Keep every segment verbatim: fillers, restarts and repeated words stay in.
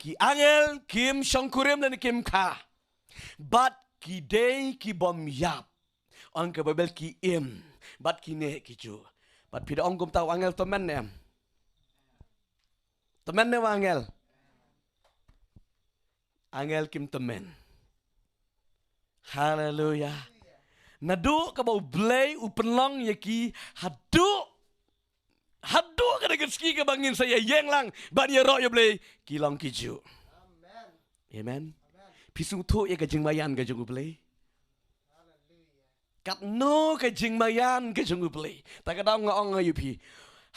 Ki angel kim shongkurim lane kim kha. Bad ki dei ki bym ïap. Ong ka Baibl ki im. Bad ki neh ki juh. Bad phi da ong kumta u angel tymmen ne em? Tymmen ne u angel? Angel kim tymmen. Haleluya. Naduh kaba U Blei u pynlong ïa ki haduh, haduh ka dei ka sngi kaba ngin sa ïa ïeng lang ban ïaroh ïa U Blei, ki long ki juh. Amen. Phi sngewthuh ïa ka jingmaïan ka jong U Blei? Katno ka jingmaïan ka jong U Blei. Ta ka daw nga ong ïa phi,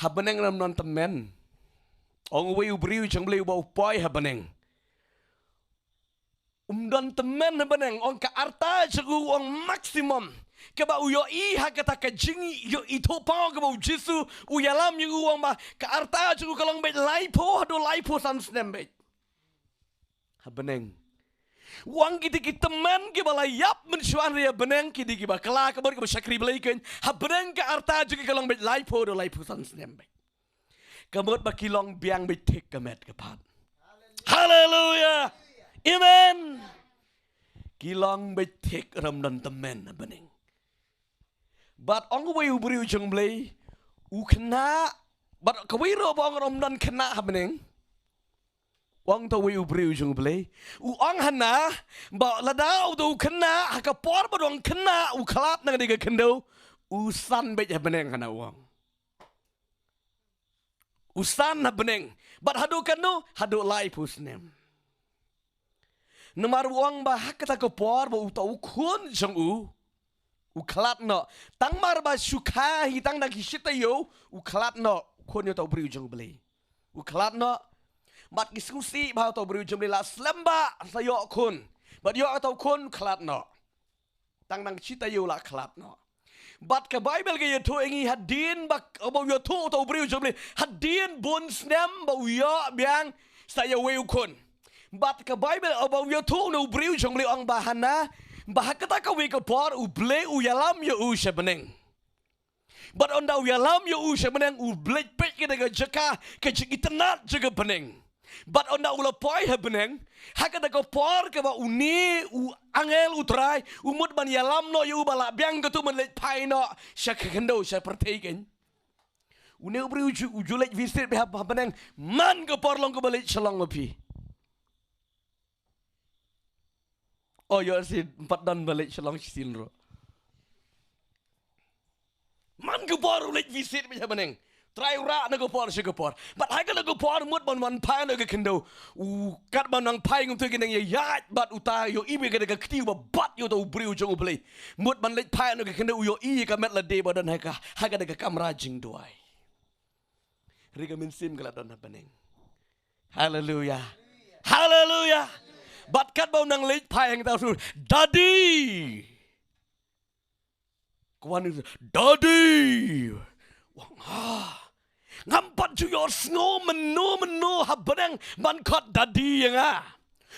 ha bneng ym don tymmen. Ong uwei u briew jong U Blei uba u poi ha bneng, um don tymmen ha bneng. Ong ka rta jong u, ong maximum kaba u ïohi ha kata ka jingïohi thoh paw kaba U Jisu u ïalam ïa u, ong ba ka rta jong u ka long beit laiphew haduh laiphew san snem beit ha bneng. Ong kiti ki tymmen kiba la ïap mynshuwa ha bneng, kiti kiba kla ka bor kiba shakri Blei kein, ha bneng ka rta jong ki ka long beit laiphew haduh laiphew san snem beit. Ka mut ba ki long biang beit thik ka met ka phad. Haleluya. Amen. Ki long beit thik, ym don tymmen ha bneng. Bad ong uwei u briew jong U Blei, u khynnah, bad kawei ruh ba ong ym don khynnah ha bneng. Ong uta uwei u briew jong U Blei, u ong hana ba lada uta u khynnah, ha ka por ba dang khynnah u khlad na ka dei ka khyndew, u san beit ha bneng hana, u ong. U san ha bneng. Bad haduh katno? Haduh laiphew snem. Namar u ong ba ha kata ka por ba uta u khun jong u u khlad noh, tang mar ba shu kha hi tang dang ki shi taïew, u khlad noh. U khun ïa uta u briew jong U Blei u khlad noh. Bad ki sngewsih ba uta u briew jong U Blei la slem bha, sa ïoh khun. Bad ïoh uta u khun, khlad noh. Tang dang shi taïew la khlad noh. Bad ka Baibl ka ïathuh ïa ngi hadien ba, ba u ïathuh uta u briew jong U Blei, hadien bun snem ba u ïoh biang sa ïa uwei u khun. Bad ka Baibl, ba u ïathuh na u briew jong U Blei, ong ba hana ba ha kata kawei ka por U Blei u ïalam ïa u sha bneng. Bad ynda u ïalam ïa u sha bneng, u leit peit kata ka jaka, ka jingitynnad jong ka bneng. Bad ynda u la poi ha bneng, ha kata ka por kaba une u angel U Trai u mut ban ïalam noh ïa u ba lah biang katto, ban leit phai noh sha ka khyndew, sha pyrthei kein. Une u briew u ju, u ju leit visit beit ha, ha bneng. Man ka por long kaba leit shalong ma phi. Oh, ïoh shi, ym pat don ba leit shalong shisien ruh. Man ka por u leit visit beit ha bneng. Trai u rah na ka por sha ka por. Bad ha kata ka por mut ban wan phai noh ka khyndew, u kat ban wan phai, ngim tip ki nang ïaid, bad uta ïohi beit ka dei ka kti ba bat ïa uta u briew jong U Blei. Mut ban leit phai noh ka khyndew, u ïohi ïa ka met lade ba don ha ka, ha kata ka kamra jingduwai. Ri ka mynsiem ka la don ha bneng. Haleluya. Haleluya. Bad katba u nang leit phai, hangta u sngew, "Daddy." Ka wan, "Daddy." Ong, "Ha." Ngam pat ju ïohsngew mynno mynno ha bneng ban khot daddy ïa nga.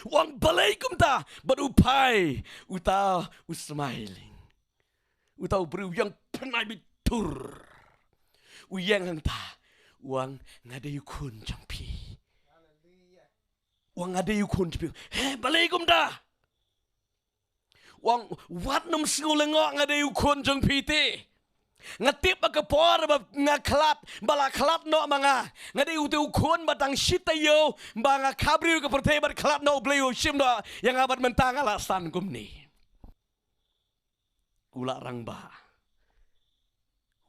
Ong, "Balei kumta?" Bad u phai, uta u smiling. Uta u briew u ïeng pynai bitur. U ïeng hangta. Ong, "Nga dei u khun jong phi." Ong, "Nga dei u khun jong phi." "He, balei kumta?" Ong, "Wat nym sngew lyngngoh, nga dei u khun jong phi te. Nga tip ba ka por ba nga khlad, ba la khlad noh ma nga, nga dei u te u khun ba tang shi taïew, ba nga kha briew ka pyrthei bad khlad noh, U Blei u shim noh ïa nga bad mynta nga la san kumne." U la rangbah.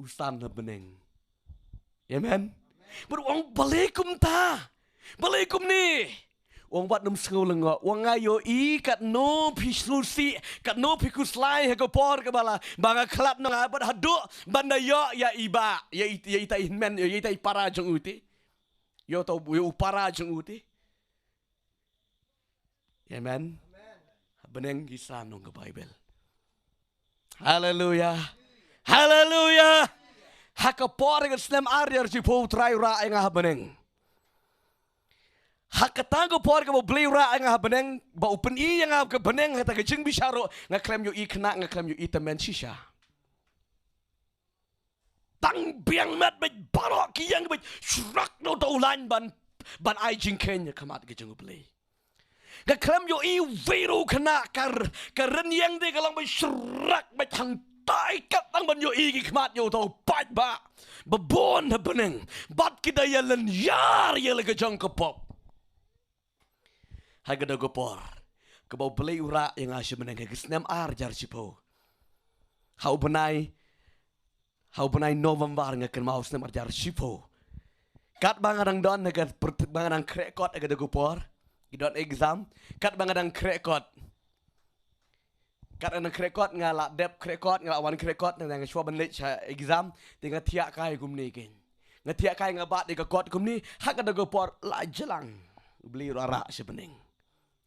U san ha bneng. Amen. Bad u ong, "Balei kumta? Balei kumne?" Ong, "Wat nym sngew lyngngoh." Ong, "Nga ïohi katno phi sngewsih, katno phi khuslai ha ka por kaba la, ba nga khlad noh, nga bad haduh ban da ïoh ïa i bah, ïa i, ïa ita i hynmen, ïa ita i para jong u te. Ïa uta u, ïa u para jong u te." Amen. Ha bneng ki san, ong ka Baibl. Haleluya. Haleluya. Ha ka por ka snem ar hajar shiphew, U Trai u rah ïa nga ha bneng. Ha kata ka por kaba U Blei u rah ïa nga ha bneng, ba u pyni ïa nga ka bneng, ha kata ka jingbishar ruh, nga khlem ïohi khynnah, nga khlem ïohi tymmen shisha. Tang biang met beit, baroh ki ïeng beit, shrok na uta u lain ban, ban ai jingkheiñ ha khmat ka jong U Blei. Nga khlem ïohi uwei ruh u khynnah, ka, ka rynïeng de ka long ba shrak, ba hangtai kat tang ban ïohi ki khmat ïa uta u paidbah ba bun ha bneng, bad ki da ïa lynñiar ïa la ka jong ka pop. Ha kata ka por kaba U Blei u rah ïa nga sha bneng ha ka snem ar hajar shiphew, ha u bnai, ha u bnai November, nga kynmaw, snem ar hajar shiphew, katba nga dang don ha ka, ba nga dang khreh kot ha kata ka por, ki don exam, katba nga dang khreh kot, katba nga dang khreh kot, nga la dep khreh kot, nga la wan khreh kot, nga dang shuwa ban leit sha exam, te nga thiah kai kumne kein. Nga thiah kai, nga bat ïa ka kot kumne, ha kata ka por la jlang U Blei u rah sha bneng.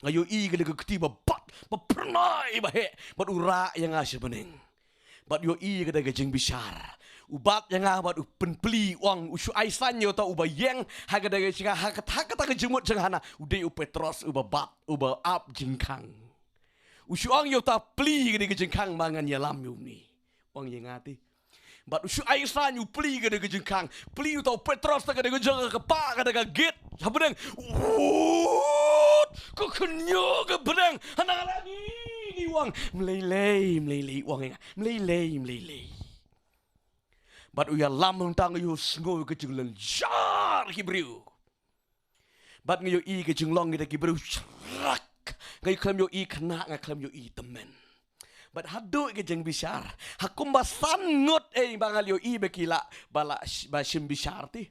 Nga ïohi kata ka kti ba bat, ba phyrnai, ba heh, bad u rah ïa nga sha bneng. Bad ïohi kata ka jingbishar. U bat ïa nga bad u pynplie, u ong u shu ai saiñ ïa uta uba ïeng ha kata ka jaka, ha kata, ha kata ka jingmut jong nga, u dei u Petros uba bat, uba ap jingkhang. U shu ong ïa uta, plie kata ka jingkhang ba ngan ïalam ïa une. U ong ïa nga te. Bad u shu ai saiñ, u plie kata ka jingkhang. Plie uta u Petros, ta kata ka jaka, ka pah kata ka gate ha bneng. Wut! Ka khynñiuh ka bneng. Hana nga la ngi, ngi, u ong, mlei lei, mlei lei, u ong ïa nga, mlei lei, mlei lei. Bad u ïalam hangta, nga ïohsngew ka jinglynñiar ki briew. Bad nga ïohi ka jinglong kita ki briew shrak. Nga khlem ïohi khynnah, nga khlem ïohi tymmen. Bad haduh ka jingbishar, ha kumba san ngut ei ba nga la ïohi ba ki la, ba la sh-, ba shim bishar te.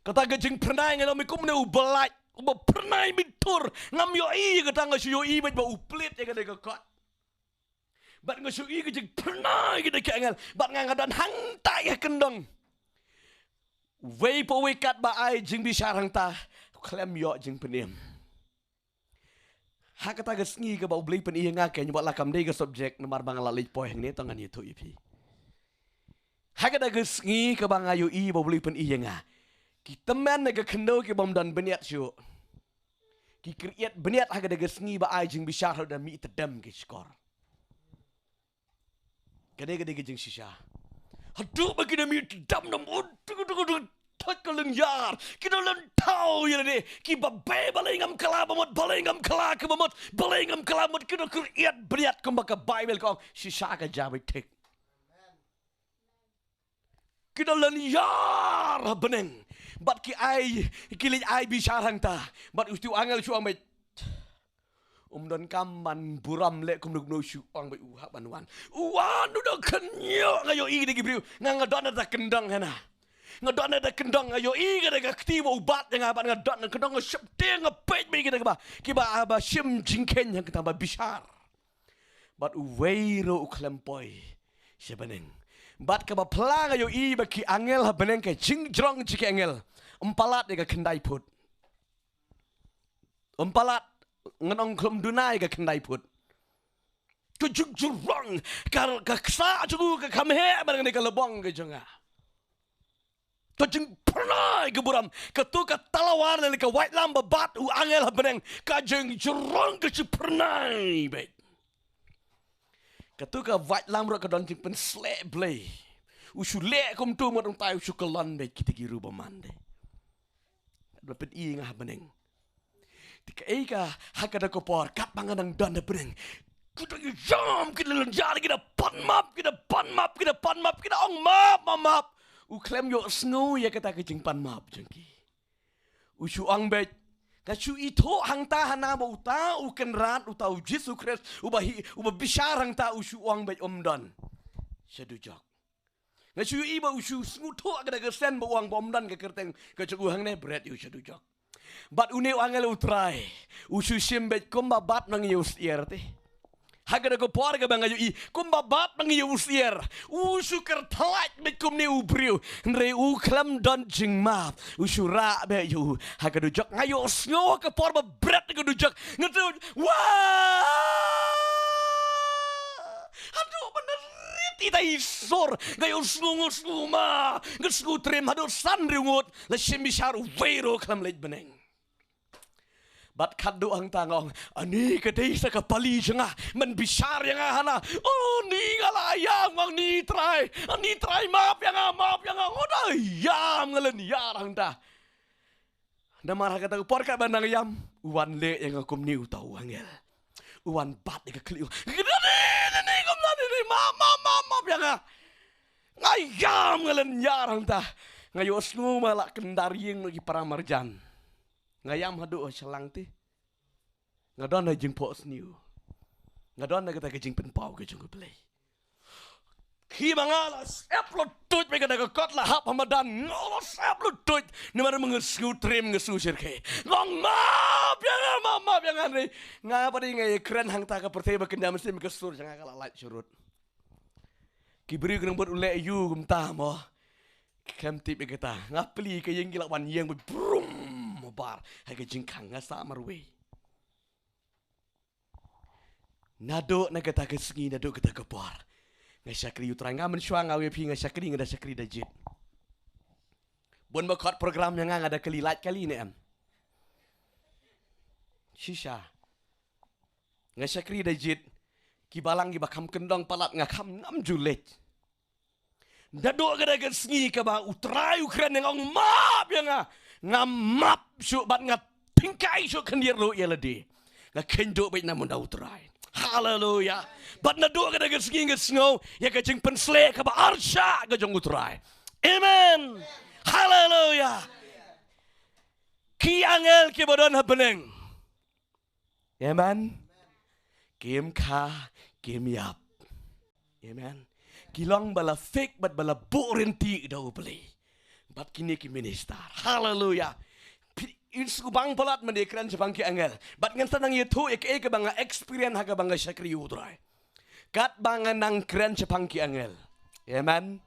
Kata ka jingphyrnai, nga long kumne uba lait, uba phyrnai myntur. Ngam ïohi kata, nga shu ïohi beit ba u plie ïa kata ka kot. Bad nga shu ïohi ka jingphyrnai kata ki angel. Bad nga, nga don hangta ha kyndong. Uwei pa uwei katba ai jingbishar hangta, khlem ïoh jingpynim. Ha kata ka sngi kaba U Blei pyni ïa nga, kein, wat la kam dei ka subject, namar ba nga la leit poi hangne, to ngan ïathuh ïa phi. Ha kata ka sngi kaba nga ïohi ba U Blei pyni ïa nga, ki tymmen na ka khyndew ki bym don bniat shuh, ki kyriat bniat ha kata ka sngi ba ai jingbishar, haduh da mih tdem ki shkor. Kane ka dei ka jingshisha. Haduh ba ki da mih tdem, da mut, tu, tu, tu, tu, thait ka lynñiar. Ki da lynthaw ïa lade. Kiba bei, balei ngam kylla ba mut, balei ngam kylla kaba mut, balei ngam kylla ba mut. Ki da kyriat bniat kumba ka Baibl ka ong, shisha ka jia beit thik. Ki da lynñiar ha bneng. Bad ki ai, ki leit ai bishar hangta. Bad utu u angel u shu ong beit, um donkam ban burom leh kumno kumno, u shu ong beit u hap ban wan. U wan, u da khynñiuh, nga ïohi da ki briew. Nga, nga don ha kata ka kyndong hana. Nga don ha kata ka kyndong, nga ïohi kata ka kti ba u bat ïa nga, bad nga don ha kata ka kyndong, nga sheptieng, nga peit beit kita kiba, kiba, ah, ba shim jingkheiñ hangta, ba bishar. Bad uwei ruh u khlem poi sha bneng. Bad kaba phylla, nga ïohi ba ki angel ha bneng, ka jingjrong jong ki angel, ym palat ïa ka khyndai phut. Ym palat, ngan ong khlem duna ïa ka khyndai phut. Ka jingjrong, ka, ka ksah jong u ka kham heh ban ngan ïa ka lbong ka jong nga. Ka jingphyrnai ka burom, katu ka talawar lane ka waitlam ba bat u angel ha bneng, ka jingjrong, ka jingphyrnai beit. Katu ka waitlam ruh ka don jingpynsleh Blei. U shu leh kumtu mut, ym tai, u shu kyllon beit kita ki ruh ba man de. Ba pyni ïa nga ha bneng. Te kaei ka, ha kata ka por, katba nga dang don ha bneng, ki da ïam, ki da lynñiar, ki da pan map, ki da pan map, ki da pan map, ki da ong map, map, map. U khlem ïohsngew ïa kata ka jingpan map jong ki. U shu ong beit, nga shu ithuh hangta hana ba uta u Kynrad, uta u Jisu Khrist, uba hi, uba bishar hangta, u shu ong beit um don sha dujok. Nga shu ïohi ba u shu sngewthuh ha kata ka sien ba u ong ba ym don ka kyrteng ka jong u hangne, bret ïa u sha dujok. Bad une u angel U Trai u shu shim beit kumba bat ma ngi ïa u syiar te. Ha kata ka por kaba nga ïohi kumba bat ma ngi ïa u syiar, u shu kyrthlait beit kumne u briew. Hynrei u khlem don jingmap, u shu rah beit ïa u ha ka dujok. Nga ïohsngew ha ka por ba bret ïa ka dujok, nga tip, wah! Haduh ban rit ïa ita i sur, nga ïohsngew, nga sngew ma, nga sngew triem, haduh san hynriew ngut la shim bishar, uwei ruh khlem leit bneng. Bad khadduh hangta nga ong, ani ka dei sa ka pali jong nga, men bishar ïa nga hana. O ni, nga la ïam, nga ong ni Trai, ani Trai map ïa nga, map ïa nga, nga da ïam, nga lynñiar hangta. Namar ha kata ka por katba nang ïam, u wan leh ïa nga kumne uta u angel. U wan bat ïa ka khlieh. Nani, nani, kumne, nani, map, map, map, map ïa nga. Nga ïam, nga lynñiar hangta. Nga ïohsngew ma la kyndar ïing noh ki para marjan. Nga ïam haduh ha shyllangte. Nga don ha jingphohsniew. Nga don ha kata ka jingpynpaw ka jong U Blei. Haba nga la sep lyntuid bad kata ka kot la hap ha madan, nga la sep lyntuid. Namar nga sngew triem, nga sngew shyrkhei. Nga ong, map ïa nga, map, map ïa nga, hynrei nga pat nga ïakren hangta ka pyrthei ba kynja mynsiem, ka sur jong nga ka la lait sharud. Ki briew ki nang bud u leh ïa u kumta mo. Khlem tip ïa kata. Nga plie ka ïing, ki la wan ïeng bad brum, bar ha ka jingkhang, nga sah marwei. Naduh na kata ka sngi, naduh kata ka por, nga shakri U Trai. Nga mynshuwa nga ong ïa phi, nga shakri, nga da shakri da jied. Bun ba khot program ïa nga, nga da kylli, lait kali ne em? Shisha. Nga shakri da jied. Ki balang kiba kham kyndong palat nga kham ngam ju leit. Naduh kata ka sngi kaba U Trai u kren ïa nga, ong map ïa nga, nga map shuh bad nga tyngkai shuh, khyndiat ruh ïa lade. Nga kheiñ duh beit na bynta U Trai. Haleluya. Bad naduh kata ka sngi nga sngew ïa ka jingpynsleh kaba arshah ka jong U Trai. Amen. Haleluya. Ki angel kiba don ha bneng, amen, kim kha, kim ïap. Amen. Ki long ba la fake bad ba la buh rynti da U Blei. Bad kine ki minister. Haleluya. Phi, yn sngewbang palat mynta kren shaphang ki angel. Bad ngan sa nang ïathuh ïa kaei kaba nga experience ha kaba nga shakri U Trai. Katba nga nang kren shaphang ki angel. Amen.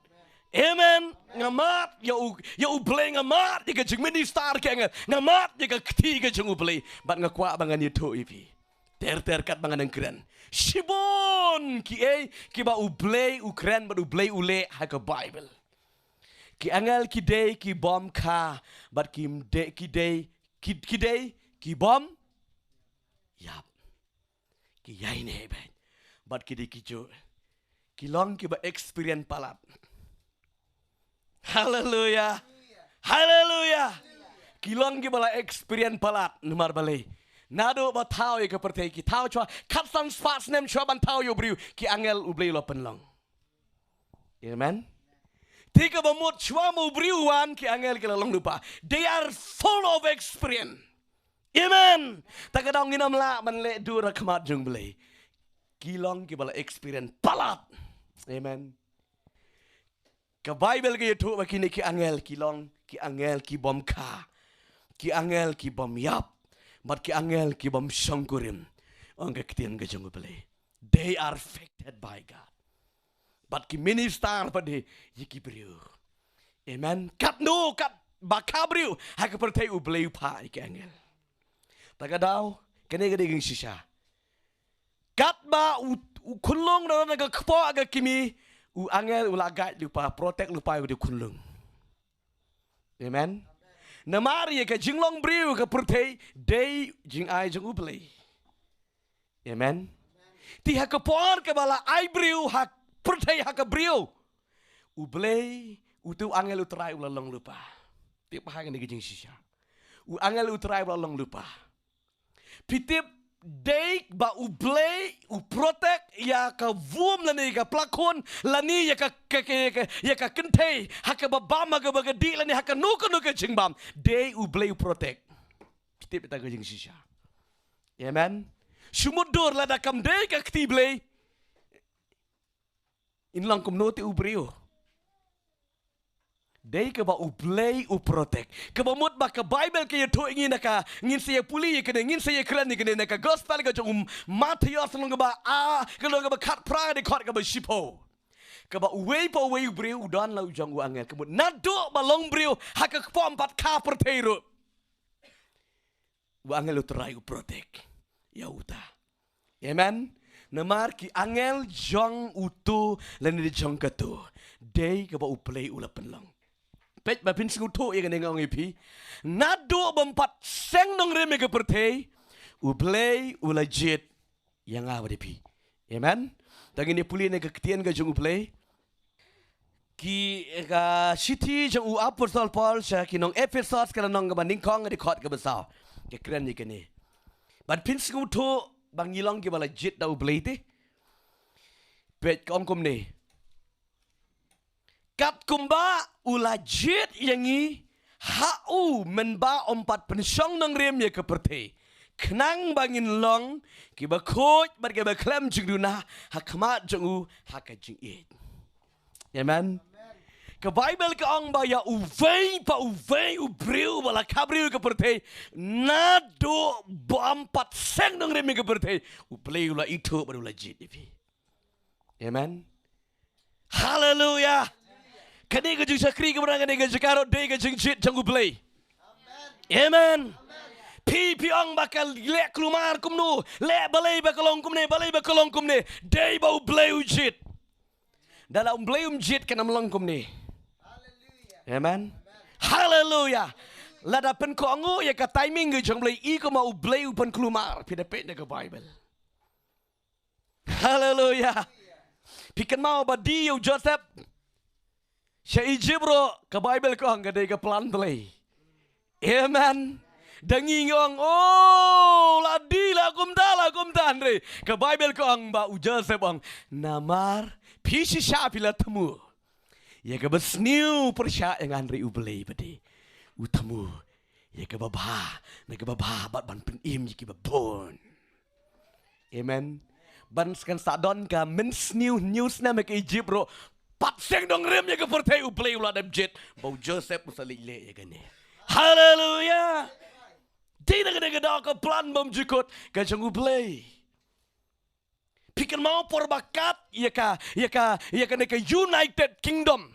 Amen. Nga mad ïa U, ïa U Blei, nga mad ïa ka jingminister ki angel. Nga mad ïa ka kti ka jong U Blei. Bad nga kwah ba ngan ïathuh ïa phi ter ter katba nga nang kren shibun kiei kiba U Blei u kren bad U Blei u leh ha ka Bible. Ki angel ki dei kibym kha bad kim dei, ki dei, ki, ki dei kibym ïap. Ki ïaineh beit. Bad ki dei kijuh. Ki long kiba experience palat. Haleluya. Haleluya. Ki long kiba la experience palat namar balei? Naduh ba thaw ïa ka pyrthei, ki thaw shuwa khatsan spah snem shuwa ban thaw ïa u briew, ki angel U Blei u la pynlong. Amen. Te kaba mut shuwa ma u briew u wan, ki angel ki la long lypa. They are full of experience. Amen. Ta ka daw ngin ym lah ban leh dur ha khmat jong U Blei. Ki long kiba la experience palat. Amen. Ka Bible ka ïathuh ba kine ki angel ki long ki angel kibym kha, ki angel kibym ïap, bad ki angel kibym shongkurim. Ong ka ktien ka jong U Blei, they are affected by God. Bad ki minister pat de ïa ki briew. Amen. Katno katba kha briew ha ka pyrthei, U Blei u phah ïa ki angel. Ta ka daw kane ka dei ka jingshisha. Katba u, u khunlung u don ha ka kpoh ka kmie, u angel u la guide lypa, protect lypa ïa u khunlung. Amen. Namar ïa ka jinglong briew ha ka pyrthei dei jingai jong U Blei. Amen. Te ha ka por kaba la ai briew ha pyrthei ha ka briew, U Blei, utu u angel U Trai u la long lypa. Tip ha kane ka jingshisha. U angel U Trai u la long lypa. Phi tip, dei ba U Blei u protect ïa ka womb lane ïa ka pla khun lane ïa ka, ka, ka, ka, ïa ka kynthei ha kaba bam, ha kaba ka dih lane ha kano kano ka jingbam. Dei U Blei u protect. Phi tip ïa kata ka jingshisha. Amen. Shu mutdur lada kam dei ka kti Blei, yn long kumno te u briew? Dei kaba U Blei u protect. Kaba mut ba ka Bible ka ïathuh ïa ngi na ka, ngin sa ïa pule ïa kane, ngin sa ïa kren ïa kane na ka gospel ka jong u Mathaios lynnong kaba ar, ka lynnong kaba khatphra, dkhot kaba shiphew. Kaba uwei pa uwei u briew u don la u jong u angel. Ka mut naduh ba long briew ha ka kpoh pat kha pyrthei ruh, u angel U Trai u protect ïa uta. Amen. Namar ki angel jong utu lane jong katu, dei kaba U Blei u la pynlong. Peit ba phin sngewthuh ïa kane, nga ong ïa phi, naduh bym pat seng nongrim ïa ka pyrthei, U Blei u la jied ïa nga bad ïa phi. Amen. Te ngin ïa pule na ka ktien ka jong U Blei. Ki, ka shithi jong u Apostol Paul sha ki nong Ephesos, ka lynnong kaba nyngkong, ka dkhot kaba saw. Ka kren ïa kane. Bad phin sngewthuh ba ngi long kiba la jied da U Blei te. Peit ka ong kumne. Katkumba u la jied ïa ngi ha u mynba um pat pynshong nongrim ïa ka pyrthei, khnang ba ngin long kiba khuid bad kiba khlem jingduna ha khmat jong u ha ka jingïeit. Amen. Ka Baibl ka ong ba ïa uwei pa uwei u briew ba la kha briew ka pyrthei, naduh ba um pat seng nongrim ïa ka pyrthei, U Blei u la ithuh bad u la jied ïa phi. Amen. Haleluya. Kane ka jingshakri kaba na kane ka jaka ruh dei ka jingjied jong U Blei. Amen. Phi, phi ong ba ka leh kulmar kumno, leh balei ba ka long kumne, balei ba ka long kumne. Dei ba U Blei u jied. Da la U Blei um jied kan ym long kumne. Amen. Haleluya. Lada pynkhong ïa ka timing ka jong U Blei, i kumba U Blei u pynkulmar, phi da peit na ka Baibl. Haleluya. Phi kynmaw ba die ïa u Joseph sha Egypt ruh, ka Baibl ka ong ka dei ka plan Blei. Amen. Da ngi ngi ong, oh, la die, la kumta, la kumta, hynrei ka Baibl ka ong ba u Joseph ong, namar phi shisha phi la thmu ïa kaba sniew pyrshah ïa nga, hynrei U Blei ba dei u thmu ïa kaba bha na kaba bha bad ban pynim ïa kiba bun. Amen. Ban skan sa don ka mynsniew, hynñiew snem ha ka Egypt ruh, pat seng nongrim ïa ka pyrthei, U Blei u la dep jied ba u Joseph u sa leit leh ïa kane. Haleluya. Dei na kane ka daw ka plan bymjukut ka jong U Blei. Phi kynmaw por ba kat ïa ka, ïa ka, ïa kane ka United Kingdom.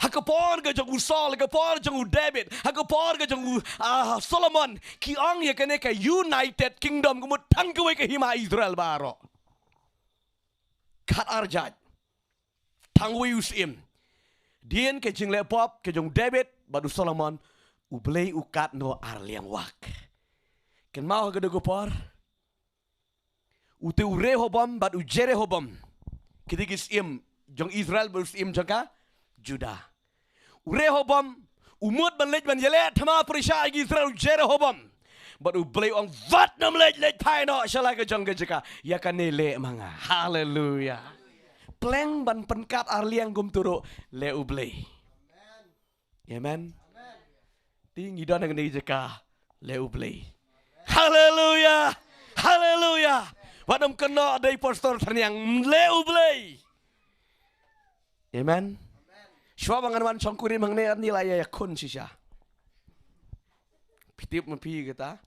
Ha ka por ka jong u Saul, ha ka por jong u David, ha ka por ka jong u, ah, Solomon, ki ong ïa kane ka United Kingdom ka mut tang kawei ka hima Israel baroh. Kat ar jait. Tang uwei u syiem. Dien ka jingleh pop ka jong u David bad u Solomon, U Blei u kat noh ar liang wak. Kynmaw ha ka dei ka por. Uta u Rehoboam bad u Jeroboam. Ki dei ki syiem jong Israel bad u syiem jong ka Judah. U Rehoboam u mut ban leit ban ïaleh thma pyrshah ïa ki Israel, u Jeroboam. Bad U Blei u ong, wat nym leit, leit phai noh sha la ka jong ka jaka. Ïa kane leh ma nga. Haleluya. Pleng ban pynkat ar liang kumta ruh leh U Blei. Amen. Te ngi don ha kane ka jaka, leh U Blei. Haleluya. Haleluya. Wat nym kynnoh dei pastor thyniang, leh U Blei. Amen. Shuwa ba ngan wan shongkurim hangne, ngi la ïakhun shisha. Phi tip ma phi kata.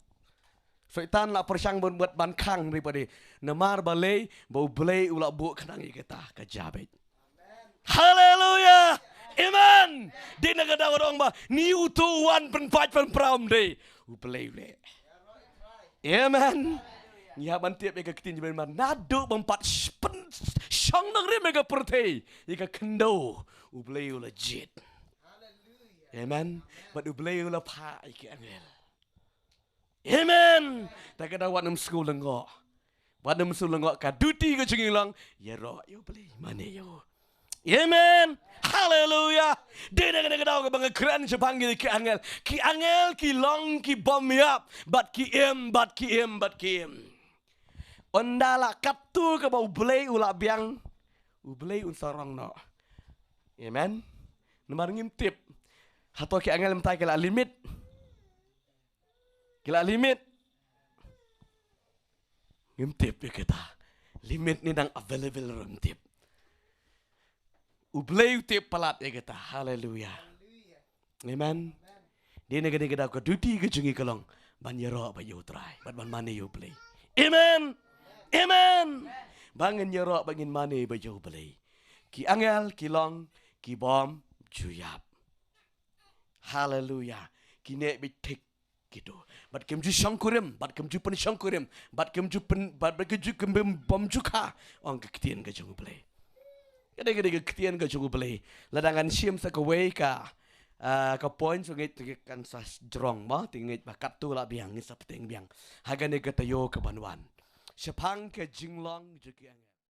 Soitan la pyrshang ban buh ban khang dei pat de. Namar balei, ba U Blei u la buh khnang ïa kata ka jabej. Haleluya. Amen. Dei na ka daw ka ong ba, ni uto u wan pynpait pynpra, ym dei. U Blei u leh. Amen. Ngi hap ban tip ïa ka ktien jong U Blei, namar naduh ba um pat sh-, pyn-, shong nongrim ïa ka pyrthei, ïa ka khyndew, U Blei u la jied. Amen. Bad U Blei u la phah ïa ki angel. Amen. Te ka daw wat nym sngewlyngngoh. Wat nym sngewlyngngoh, ka duty ka jong ngi long ïaroh ïa U Blei, mane ïa u. Amen. Haleluya. Dei na kane ka daw kaba nga kren shaphang ki angel. Ki angel ki long kibym ïap, bad ki im, bad ki im, bad ki im. Ynda la katto kaba U Blei u la biang, U Blei un sarong noh. Amen. Namar ngim tip hato ki angel mynta ki la limit. Ki la limit. Ngim tip ïa kata. Limit ne dang available ruh ngim tip. U Blei u tip palat ïa kata. Haleluya. Amen. Dei na kane ka daw ka duty ka jong ngi ka long ban ïaroh bad ïa U Trai bad ban mane ïa U Blei. Amen. Amen. Ba ngin ïaroh bad ngin mane bad ïa U Blei. Ki angel ki long kibym ju ïap. Haleluya. Ki neh beit thik kito. Bad kim ju shongkurim, bad kim ju pynshongkurim, bad kim ju pyn, bad, bad kim ju kim bym, bym ju kha. Ong ka ktien ka jong U Blei. Ka dei, ka dei ka ktien ka jong U Blei. Lada ngan shim sa kawei ka, ah, ka point, so ngeit kan sa jrong mo, te ngeit ba katto la biang, ngin sa pteng biang. Ha kane ka taïew ka ban wan. Shaphang ka jinglong jong ki angel.